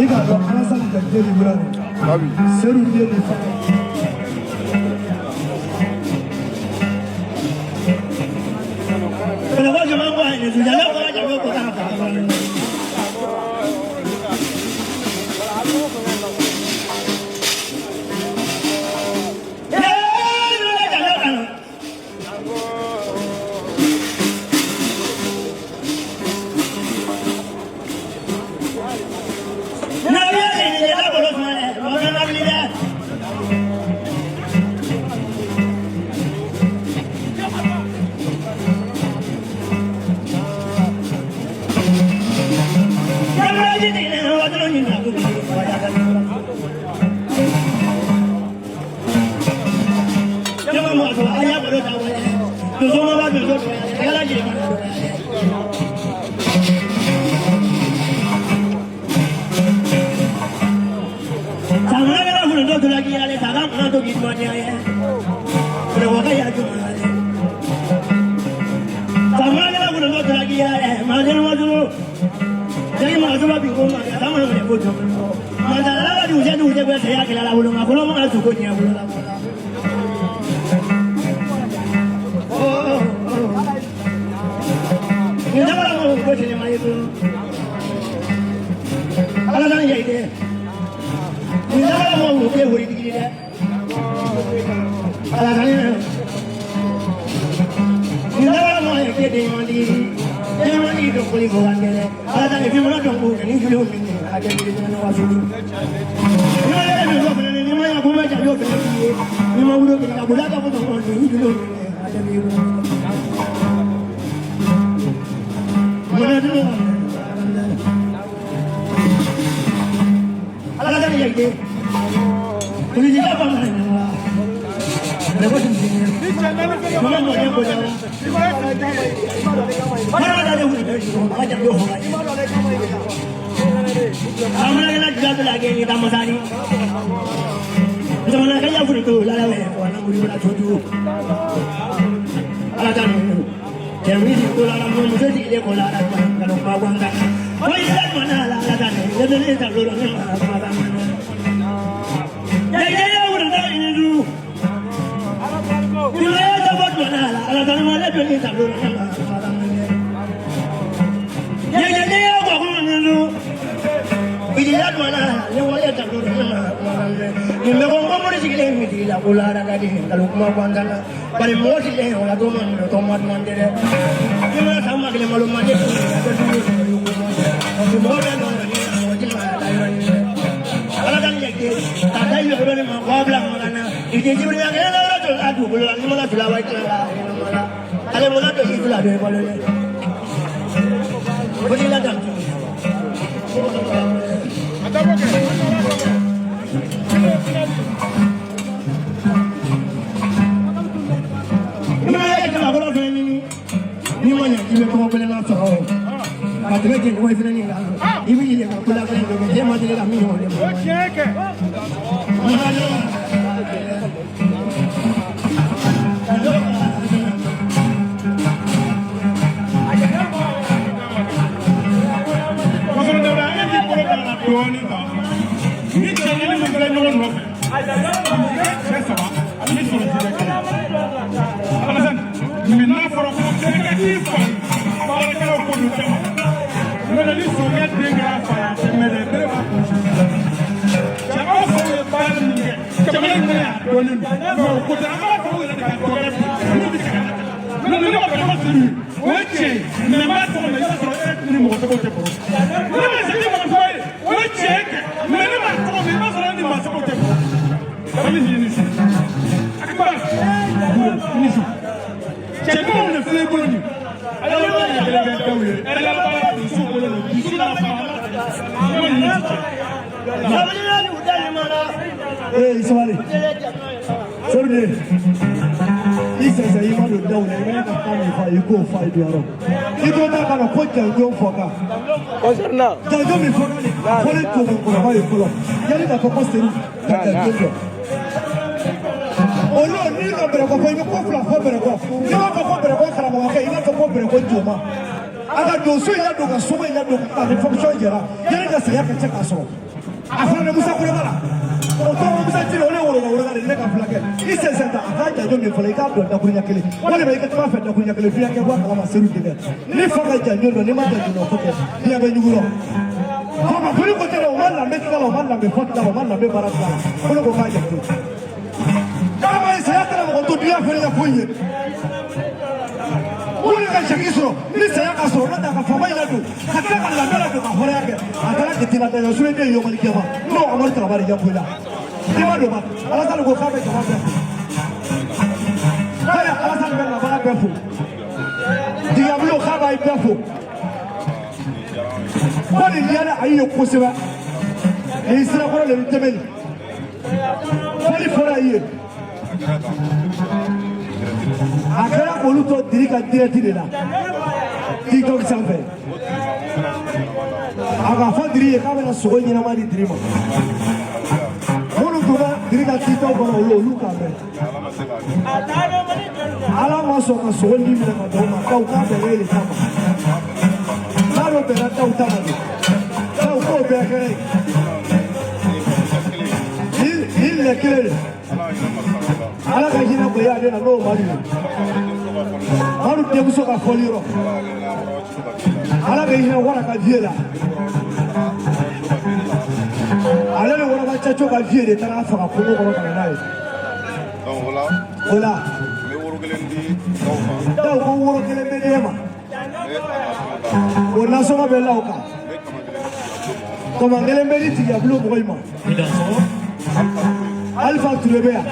I k'a dɔn Alassane Jakite ni wula Seydou den ni fa. don daw la, i b'a ka kan min fɔ a ye, i k'o fɔ a ye don yɔrɔ. I ko t'a kana ko janjo fɔ kan. Concernant Janjo min fɔ kan nin, a fɔlen tobokɔrɔba ye fɔlɔ. Yanni k'a fɔ ko Seydou ka janjo dɔn. Olu n'i ka bɛrɛkɔ fɔ, i bɛ ko fila fɔ bɛrɛkɔ. N'i b'a fɔ ko bɛrɛkɔ karamɔgɔkɛ, i b'a fɔ ko bɛrɛkɔ joma. A ka don so in ladon, ka sogo in ladon, ka ni fonction jɛra, yanni ka saya ka cɛ k'a sɔrɔ. A fana bɛ Musa Koloba la. O tɔgɔ Musa Jiri, o de ye woroka woroka de, ne ka fulakɛ. I sen sen ta, a k'a janjo min fɔlɔ, i k'a dɔn dakuruɲɛ kelen. Walima i ka kuma fɛ dakuruɲɛ kelen, duɲa kɛ bɔ a kalama Seydou denkɛ. Ni fa ka janjo dɔn, n'i ma janjo dɔn, ko kɛ, diɲɛ bɛ ɲugu rɔ. Faama foli ko tɛ dɛ, o ma lambe tila la, o ma lambe fɔ tila la, o ma lambe baara tila la. Ko ne ko k'a janto. K'a ma ye saya kɛra mɔgɔ to duɲa fɛnɛ ka foyi ye. Minnu ka jagi sɔrɔ ni saya ka sɔrɔ, n'o tɛ a ka faama in ladon ka tila ka lambe ladon ka hɔrɔnya kɛ, a taara jate la daya sulen den yomali jɛma n'o Amadu Tarabari jagoyi la. I ma don ba, Alasani ko k'a bɛ jama bɛɛ fo. K'ale Alasani bɛ nabaga bɛɛ fo. Digabulo k'a b'a bɛɛ fo. Ko nin diyara a ye kosɛbɛ. Nin sirakɔrɔ de bɛ tɛmɛ nin. Fɔli fɔra i ye. A kɛra k'olu to diri ka direct de la TikTok sanfɛ. A k'a fɔ diri ye k'a bɛna sogo ɲɛnama di diri ma. Minnu tun bɛ diri ka TikTok kɔnɔ, olu k'a mɛn. Ala ma sɔn ka sogo ni minɛ ka d'aw ma, daw k'a bɛnna e de ta ma. N'a dɔ bɛnna daw ta ma de, daw k'o bɛɛ kɛra ye. Nin lɛ kelen de. Ala ka hinɛ bonya ale la n'o Madu ye. Madu denmuso ka fɔli yɔrɔ. Ala ka hinɛ wara ka vie la. Ale ni waraba cɛco ka vie de taara faga kungo kɔnɔ ka na n'a ye. O la. Daw ko woro kelen bɛ d'e ma. O nasɔngɔ bɛ la o kan. Kɔman kelen bɛ di tigiyabulon mɔgɔ in ma. Alifa Ture bɛ yan.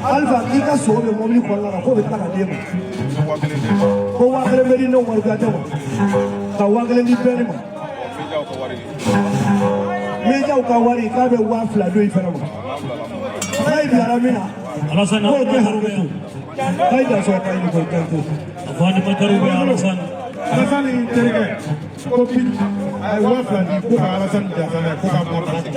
Alifa k'i ka sogo bɛ mɔbili kɔnɔna na k'o bɛ tila ka d'e ma. Ko 5000 bɛ di ne Umaru Kuyate ma. Ka 5000 di bɛɛ ma. Mejaw ka wari k'a bɛ 2000 don i fana ma. N'a y'i bilara min na. Alassane K'o tɛ hakɛ to. K'a y'i dan sɔrɔ k'a ɲini k'o janto. A fɔ animateur bɛ Alassane. Alassane terikɛ ko bi a ye 2000 di ko ka Alassane jansa n'a ye ko ka bɔ baara kɛ.